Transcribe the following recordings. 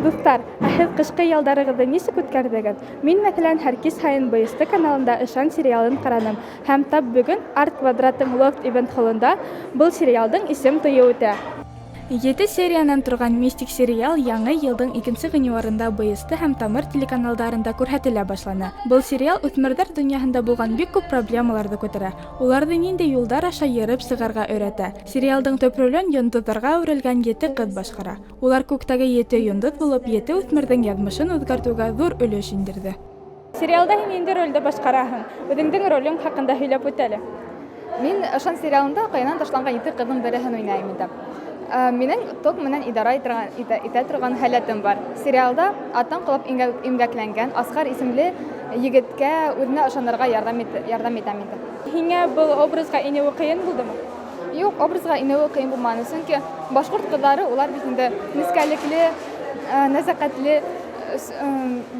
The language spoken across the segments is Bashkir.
Дуҫтар, ә һеҙ ҡышҡы ялдарығыҙҙы нисек үткәрҙегеҙ? Мин, мәҫәлән, һәр кис һайын БСТ каналында Ышан сериалын ҡараным. Һәм тап бөгөн Арт Квадраттың Лофт ивент-холында был сериалдың исем туйы үтә. Ете сериянан торған мистик сериал яңы йылдың икенсе ғинуарында БСТ һәм Тамыр телеканалдарында күрһәтелә башланы. Был сериал үҫмерҙәр донъяһында булған бик күп проблемаларҙы күтәрә, уларҙы ниндәй юлдар аша йырып сығырға өйрәтә. Сериалдың төп ролен йондоҙҙарға әүерелгән ете ҡыҙ башҡара. Улар күктәге ете йондоҙ булып, ете үҫмерҙең яҙмышын үҙгәртеүгә ҙур өлөш индерҙе. Сериалда һин ниндәй ролде башҡараһың? Үҙеңдең ролең хаҡында һөйләп үт әле. Мин Ышан сериалында ҡаянан ташланған ете ҡыҙҙың береһен уйнайым инде. Минең ток менән идара итә торған һәләтем бар. Сериалда аттан ҡолап имгәкләнгән Асҡар исемле егеткә үҙенә ышанырға ярҙам ярҙам итәм инде. Һиңә был образға инеүе ҡыйын булдымы? Юҡ, образға инеүе ҡыйын булманы, сөнки башҡорт ҡыҙҙары улар бит инде нескәлекле, нәзәкәтле,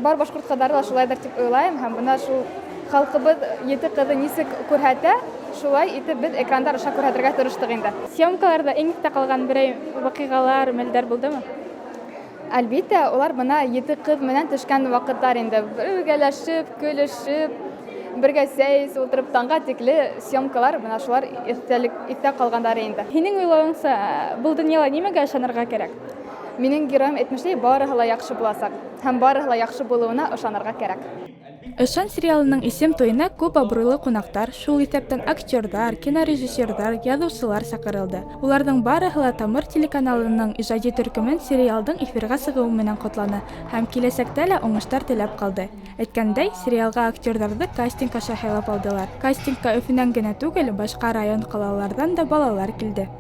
бар башҡорт ҡыҙҙары ла шулайҙыр тип уйлайым, һәм бына шул халҡыбыҙ ете ҡыҙы нисек күрһәтә, шулай итеп беҙ экрандар аша күрһәтергә тырыштыҡ инде. Съемкаларҙа иң иҫтә ҡалған берәй ваҡиғалар, мәлдәр булдымы? Әлбиттә, улар бына ете ҡыҙ менән төшкән ваҡыттар инде. Бергәләшеп, көлөшөп, бергә сәй эсеп ултырып, таңға тикле съемкалар бына шулар иҫтәлек, иҫтә ҡалғандары инде. Һинең уйлауыңса, был донъяла нимәгә ышанырға кәрәк? Минең героем әйтмешләй, барыһы ла яҡшы буласаҡ. Һәм барыһы ла яҡшы булыуына ышанырға кәрәк. Ышан сериалының исем туйына күп абруйлы ҡунаҡтар, шул иҫәптән актерҙар, кинорежиссерҙар, яҙыусылар саҡырылды. Уларҙың барыһы ла Тамыр телеканалының ижади төркөмөн сериалдың эфирға сығыуы менән ҡотланы һәм киләсәктә лә уңыштар теләп ҡалды. Әйткәндәй, сериалға актерҙарҙы кастинг аша һайлап алдылар. Кастингка Өфөнән генә түгел, башҡа район-ҡалаларҙан да балалар килде.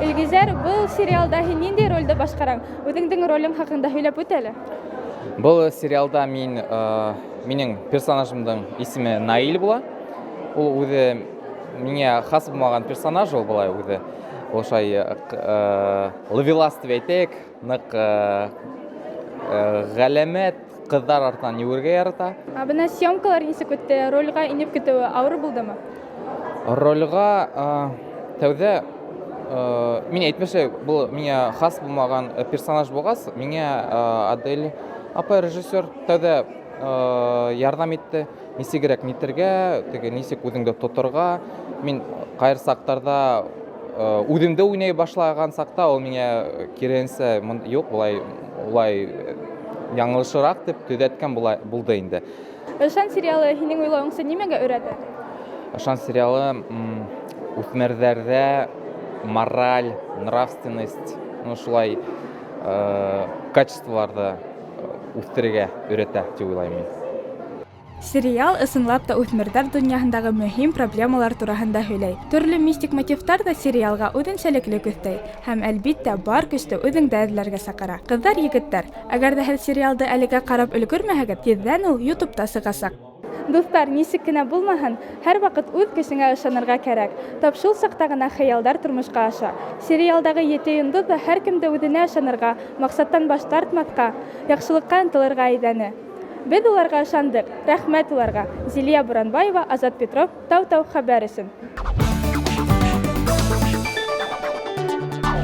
Илгизәр, был сериалда һин ниндәй ролде башҡараң? Үҙеңдең ролең хаҡында һөйләп үт әле. Был сериалда мин минең персонажымдың исеме Наил була. Ул үҙе миңә хас булмаған персонаж ул былай үҙе. Ул шулай ловелас тип әйтәйек, ныҡ ғәләмәт ҡыҙҙар артынан йүгерергә ярата. Ә бына съемкалар нисек үтте? Рольға инеп китеүе ауыр булдымы? Рольға тәүҙә мин әйтмешли, был миңә хас булмаған персонаж булғас, миңә Адель апай режиссер тәүҙә ярҙам итте. Нисегерәк нитергә, теге нисек үҙеңде тоторға. Мин ҡайһы саҡтарда үҙемде уйнай башлаған саҡта ул миңә киреһенсә, юҡ, былай улай яңылышыраҡ дип төҙәткән булды инде. Ышан сериалы һинең уйлауыңса нимәгә өйрәтә? Ышан сериалы үҫмерҙәрҙә мораль, нравственность, ну шулай качестволарҙы үҫтерергә өйрәтә тип уйлайым мин. Сериал ысынлап та үҫмерҙәр донъяһындағы мөһим проблемалар тураһында һөйләй. Төрлө мистик мотивтар ҙа сериалға үҙенсәлекле өҫтәй һәм, әлбиттә, бар көстө үҙеңдә эҙләргә саҡыра. Ҡыҙҙар, егеттәр, әгәр ҙә һеҙ сериалды әлегә ҡарап өлгөрмәһәгеҙ, тиҙҙән ул Ютубта сығасаҡ. Дуҫтар, нисек кенә булмаһын, һәр ваҡыт үҙ көсөңә ышанырға кәрәк. Тап шул саҡта ғына хыялдар тормошҡа аша. Сериалдағы ете йондоҙ ҙа һәр кемде үҙенә ышанырға, маҡсаттан баш тартмаҫҡа, яҡшылыҡҡа ынтылырға әйҙәне. Беҙ уларға ышандыҡ, рәхмәт уларға. Зилия Буранбаева, Азат Петров, Тау-Тау хәбәр өсөн.